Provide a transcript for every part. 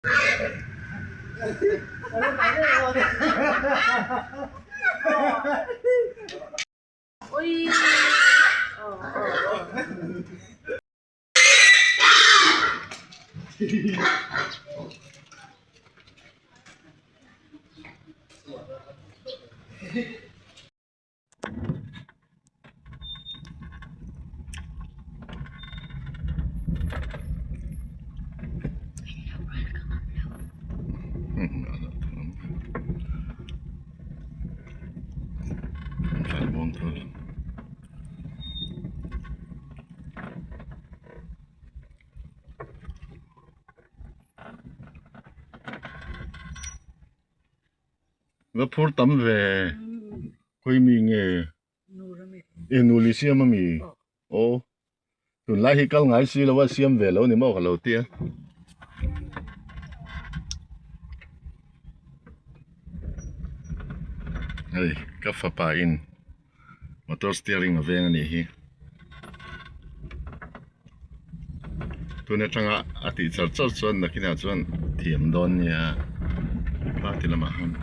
Va phur tam ve khawi mi nge e nuli siam ami aw tunlai hi kal ngai si lo a siam ve lo ni maw ka lo tia. Hei ka fapa in motor steering a veng anih hi tun atanga a tih char char chuan nakinah chuan thiam dawn nia party lamah khan.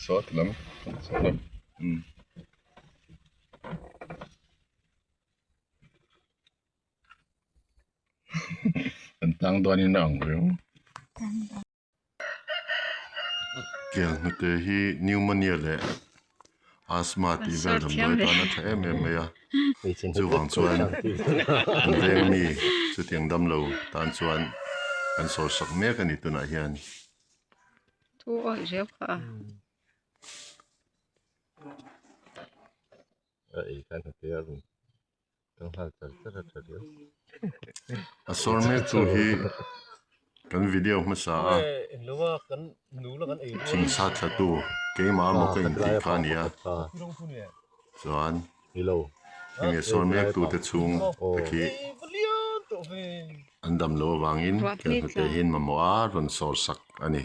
Saw ti lam saw lam umm an tlang dawn in a ang riau. Kel hnute hi pneumonia leh asthma tih vel damdawi tan a tha em em mai a chuvang chuan an veng mi chutiang damlo tan chuan an sawi sak mek a ni tunah hian. A sawr mek chu hi kan video hmasa a thing sa thla tu keimah emaw ka intih kha a ni a chuan heng sawr mek tu te chhung te khi an dam loh avangin kel hnute hian mamawh a rawn sawr sak a ni.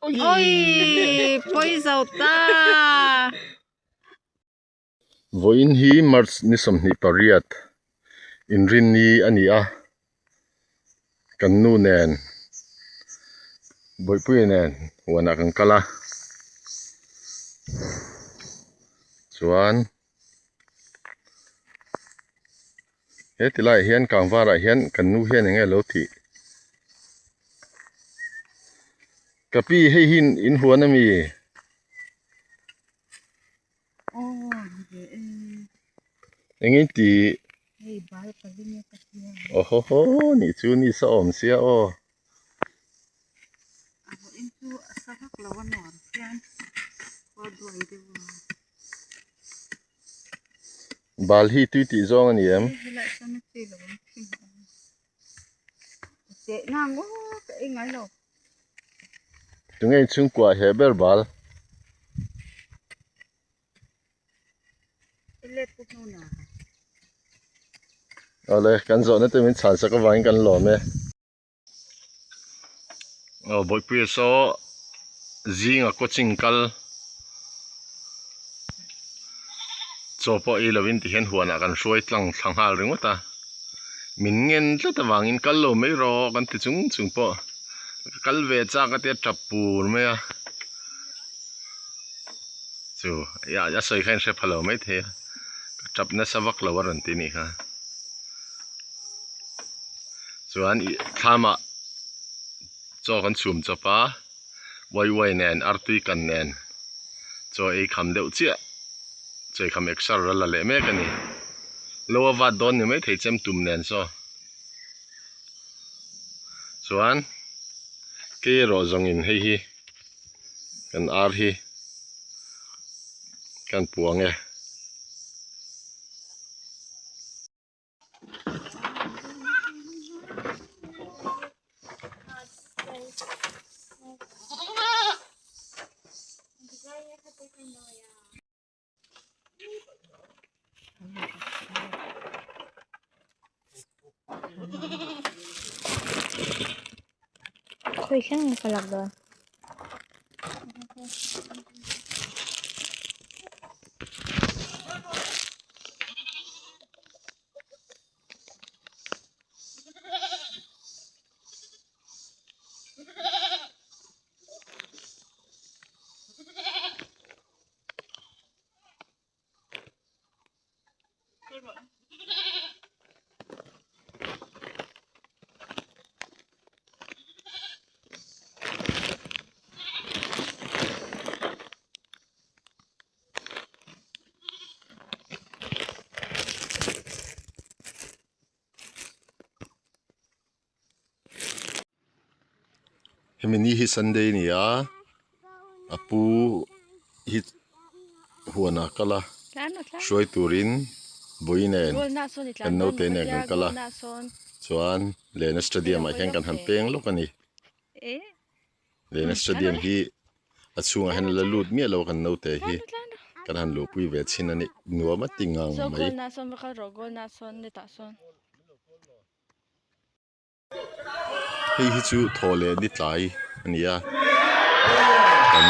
Oi pawi zo ta. Vawiin hi March ni 28 inrinni a ni a, kan nu nen Bawihpuia nen huanah kan kal a, chuan he ti laiah hian kangvarah hian kan nu hian eng nge a lo tih ka pi hei hi in huan a mi? Engin ti aw haw haw nih chu ni sa awm sia aw. Bal hi tui tih zawng a ni em? Tunge inchhungkua he ber bal? Awle kan zawhna te min chhan sak avangin kan lawm e. Aw Bawihpuia saw zinga coaching kal chaw pawh ei lovin tihian huanah kan hruai tlang thla nghal ringawt a. Min ngen tlat avangin kal lo mai rawh kan ti chung chung pawh ka kal ve chak a tia tap pur mai a chu a sawi kha in hre pha lo mai thei a ka tap nasa vak lo a rawn ti nih kha chuan ih thlamah chaw kan chhum chawp a uai uai nen artui kan nen chaw ei kham deuh chiah chaw ei kham exer a la leh mek a ni. Lo a vat dawn ni maithei chem tum nen saw. Chuan kei erawh zawngin hei hi kan ar hi kan puang e. Khawi thleng nge ka lak dawn? Hemi ni hi Sunday a ni a a pu hi huan ah kal a hruai turin vawi nen kan naute nen kan kal a chuan lehna stadium ah hian kan han peng lawk a ni lehna stadium hi a chhungah hian a la lut miah lo a kan naute hi kan han luhpui ve chhin a ni nuam a ti ngang mai. Hei hi chu thaw leh ni tlai a ni a kan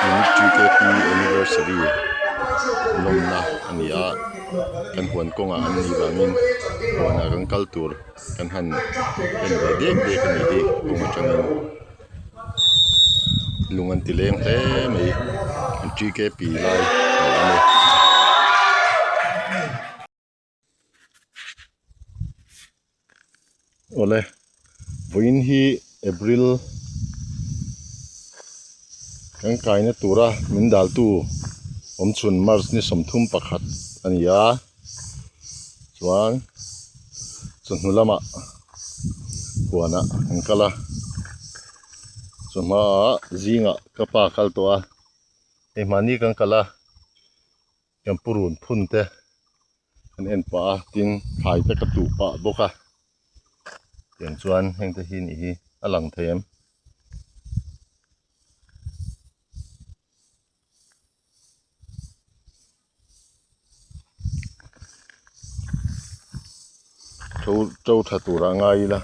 unit TKP anniversary lawmna a ni a kan huan kawngah an nih vangin huanah kan kal tur kan han en ve dek dek a nih hi kawng atangin lung an ti leng hle mai an TKP lai a ni awm e. Awle, vawiin hi April kan kaina tura min daltu awmchhun March ni 31 a ni a, chuan chawhnu lamah huanah kan kal a, chawhmaah zingah ka pa kal tawh a, hei mahni kan kal a. Kan purun phun te kan en pah a tin thlai te ka tuh pah bawk a tiang chuan heng te hi nih hi a lang thei em. To to tha turah ngai ila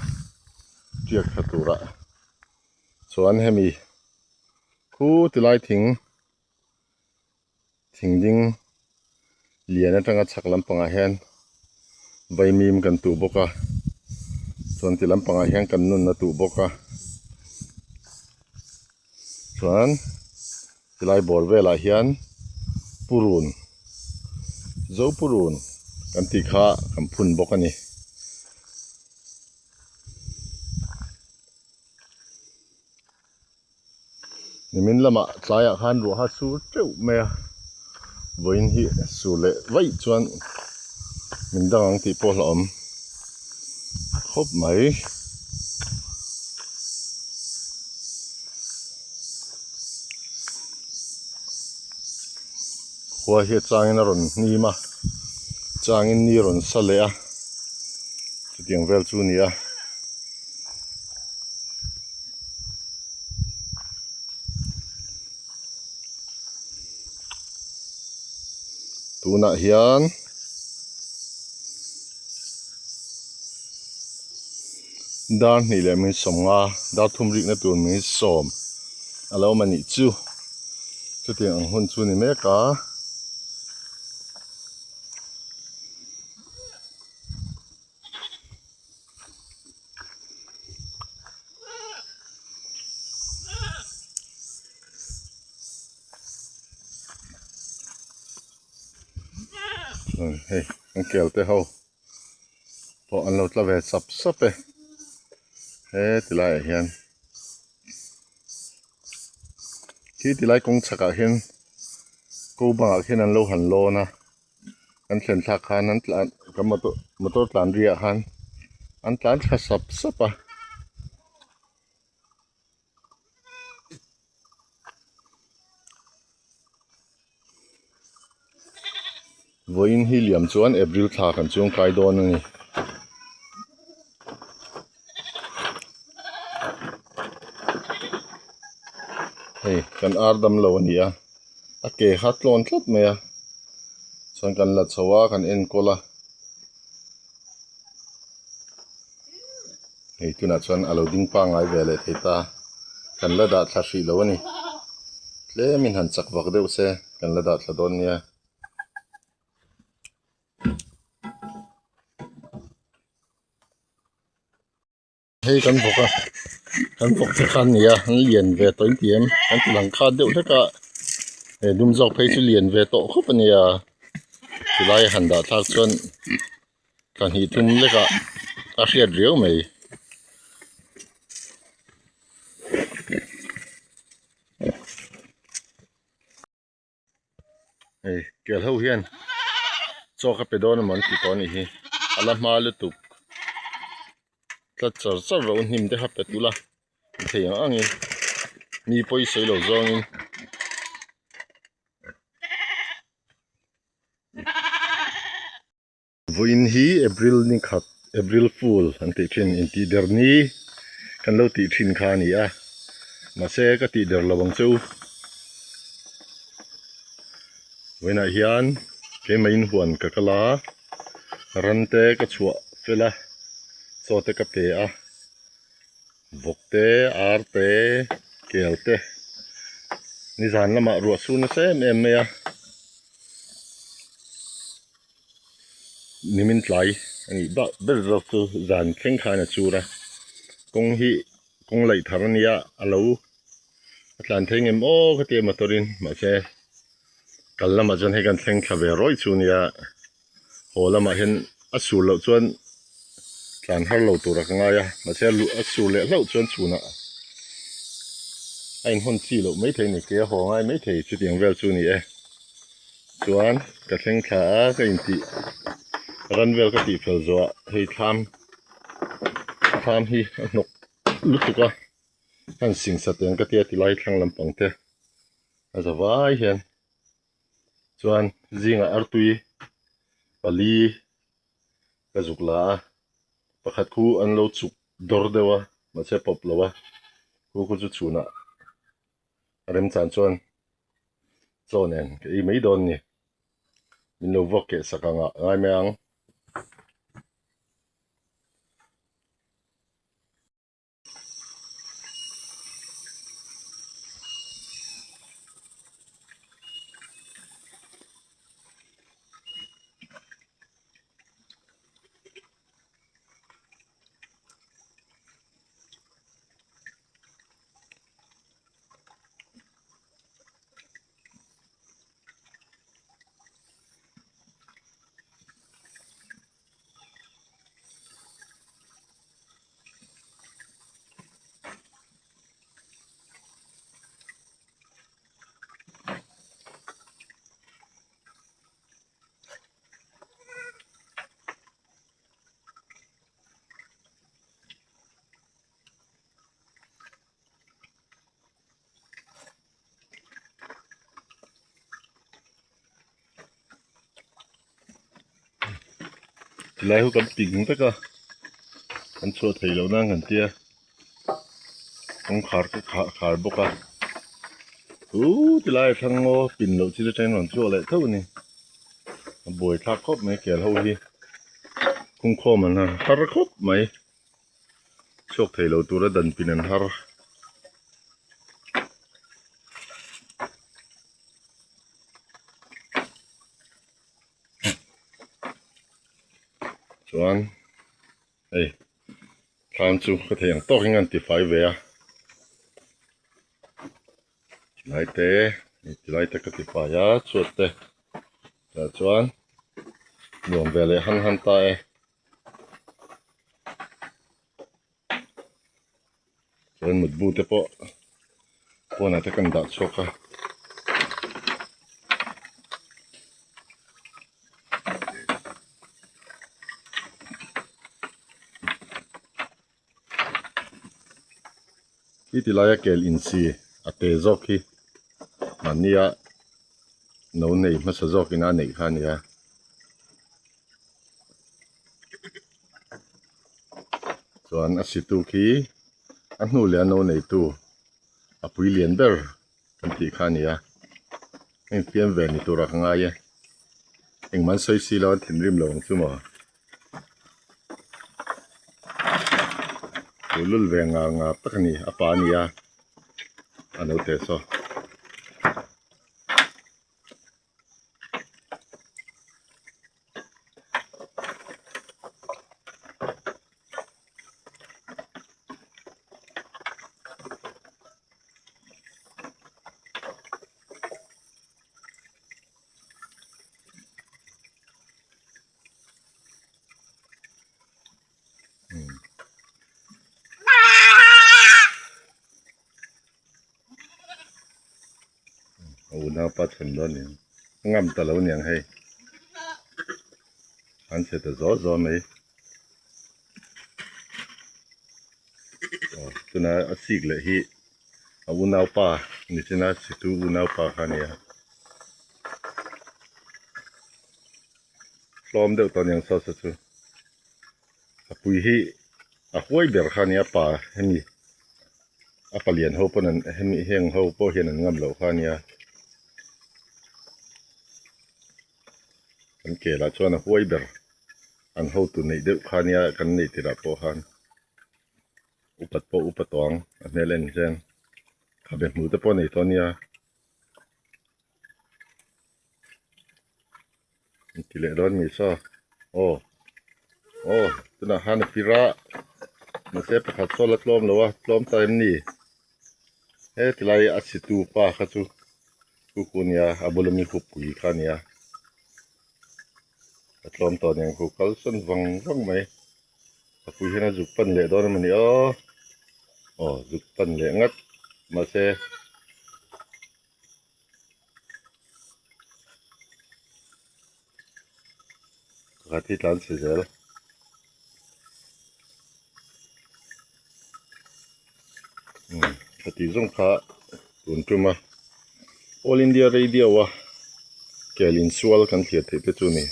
tiak tha turah chuan hemi khu tilai thing. Thing ding lian atanga chhak lampangah hian vaimim kan tuh bawk a chuan ti lampangah hian kan nun a tuh bawk a chuan tilai bawr velah hian purun zo purun kan tih kha kan phun bawk a ni. Nimin lamah tlaiah khan ruah a sur teuh mai a, vawiin hi sur leh vaih chuan min dang ang tih pawh hlauhawm khawp mai. Khua hi a changin a rawn hnim a, changin ni a rawn sa leh a, chutiang vel chu a ni a. Tunah hian dar hnih leh min sawmnga dar thum rikna tur min sawm a lo awm a nih chu chutiang ang hun chu a ni mek a. Hei an kel te ho pawh an lo tla ve sap sap e he ti laiah hian khi ti lai kawng chhakah hian ko bangah khian an lo han lawn a. Kan thlen thlak khan an tlan kan motor motor tlan riah khan an tlan thla sap sap a. Vawiin hi liam chuan April thla kan chuang kai dawn a ni. Hei kan ar dam lo a ni a a ke kha tlawn tlat mai a chuan kan la chho a kan enkawl a hei tunah chuan a lo ding pangngai ve leh thei ta kan la dah thla hrih lo a ni tlemin han chak vak deuh se kan la dah thla dawn nia. Hei kan bawk a kan bawk te kha ania an lian ve tawh in ti em kan ti lang khat deuh hlek a he dum zawk phei chu lian ve tawh khawp ania chulai a han dah thlak chuan thla hnih thum lek ah a hriat riau mai. Hei kel ho hian chaw ka pe dawn emaw an ti tawh a nih hi a la hma lutuk tlat char char loh hnim te kha pe tul a ni thei ang angin mi pawi sawi lo zawngin. Vawiin hi April ni khat April Fool an tih thin intih der ni kan lo tih thin kha a ni a mahse ka tih der lo ang che u vawiinah hian keimah in huan ka kal a ran te ka chhuah fel a chaw te ka pe a vawk te ar te kel te nizan lamah ruah sur nasa em em mai a. Nimin tlai a nih bak ber zawk chu zan thleng khan a chur a kawng hi kawng laih thar a nia a lo a tlan thei ngem aw ka ti a motor in mahse kal lamah chuan hei kan thleng thla ve rawih chu nia haw lamah hian a sur loh chuan tlan har lo tur a ka ngai a mahse a sur leh hlauh chuan chhunah a inhawn chi loh maithei a ni ke a haw ngai maithei chutiang vel chu a ni e. Chuan ka thleng thla a ka intih ran vel ka tih fel zawh ah hei thlam thlam hi a hnawk lutuk a han singsa teng ka tia tilai thlang lampang te a za vai hian chuan zingah artui pali ka zuk la a pakhat khu an lo chuk dawr deuh a mahse pawp lo a khu khu chu chhunah a remchan chuan chaw nen ka ei mai dawn ni min lo vuak keh sak ang ah ngai mai ang. Tilai ho kan ping vek a an chhuah thei loh nan kan tia kawngkhar ka khar bawk a uh tilai a thlang ngaw pin loh thil atangin rawn chhuak leh tho a ni a buai thlak khawp mai kel ho hi khungkhawm an har khawp mai. Chhuak thei lo tura dan pin an har. Chuan hei thlam chu ka thei ang tawkin an tifai ve a. Tilai te tilai te ka tifai a chhuat te tah chuan nuam ve leh han han ta e. Chuan mutbu te pawh pawnah te kan dah chhuak a. Khi ti laia kel insi a te zawk hi mahnia no nei hmasa zawkin a neih kha a ni a. Chuan a situ khi a hnu leh a no neitu a pui lian ber kan tih kha a ni a. Heng fiam ve ni tura ka ngai e. Engmah an sawi si lo an thinrim lo ang chu maw. Chu lul ve ngar ngar tak a ni a pa a ni a a lo teh saw. A unaupa chhan dawn aniang a ngam ta lo aniang hei an chhe ta zawh zawh mai aw tuna a sik leh hi a unaupa ni china situ unaupa kha a nia. Tlawm deuh tawh aniang saw saw chu a pui hi a huai ber kha ania pa hemi a palian ho pawn an hemi heng ho pawh hian an ngam loh kha ania kan kelah chuan a huai ber an hotu neih deuh kha ania kan neih tirah pawh khan upat pawh upa tawh ang a hmel en hian khabe hmuh te pawh a nei tawh ania. Ti leh dawn mi saw aw aw tunah khan a pir a mahse pakhat saw la tlawm lo a tlawm ta em ni heti lai a chhitu pa kha chu khu khu ania a bula mi khupui kha ania a tlawm tawh aniang khu kal sawn vang vang mai a pui hian a zuk pan leh dawn emawni aw aw zuk pan leh ngat mahse. Pakhat hi tlan chhe zel umm heti zawng kha tun tum a all india radio a kel insual kan thlir theih te chu a ni.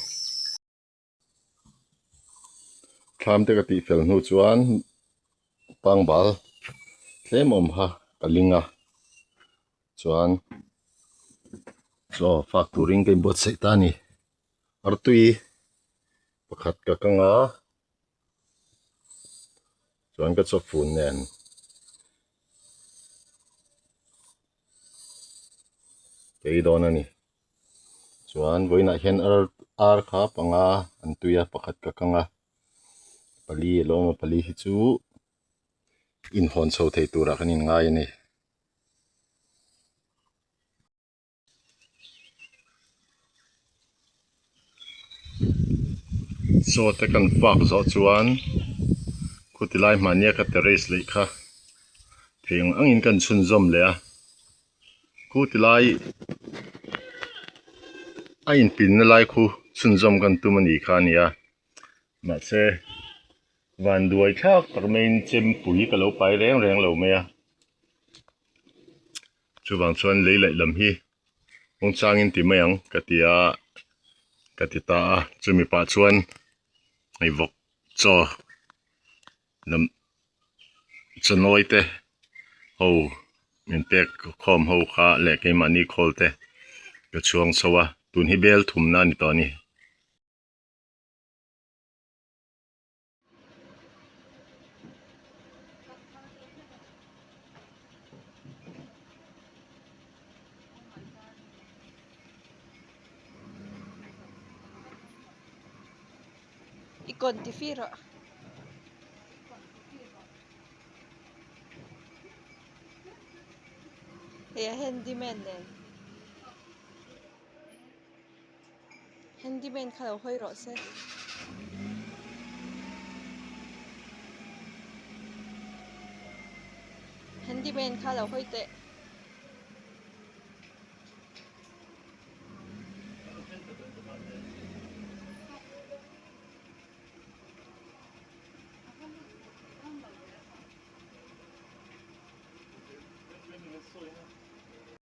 Thlam te ka tih fel hnu chuan pangbal tlem awm kha ka ling a chuan chaw fak turin ka inbuatsaih ta a ni artui pakhat ka kang a chuan ka chaw fun nen. Kei dawn a ni. Chuan vawiinah hian ar ar kha panga an tui a pakhat ka kang a pali a lo awm a pali hi chu inhawn chho thei turah kan inngai a ni. Chaw te kan fak zawh chuan khuti lai hmahnia ka terrace leh kha thei ang angin kan chhunzawm leh a khuti lai a inpinna lai khu chhunzawm kan tum a nih kha a ni a mahse vanduai thlak tak maiin chempui ka lo pai reng reng lo mai a. Chuvang chuan lei laih lam hi kawng changin ti mai ang ka ti a ka ti ta a chumi pah chuan hei vawk chaw lam chanawi te ho min pek khawm ho kha leh keimahni khawl te ka chhuang chho a tun hi bel thumna a ni tawh a ni. I conti rawh. Hei a handyman nen. Handyman kha lo hawi rawh se. Handyman kha lo hawi teh.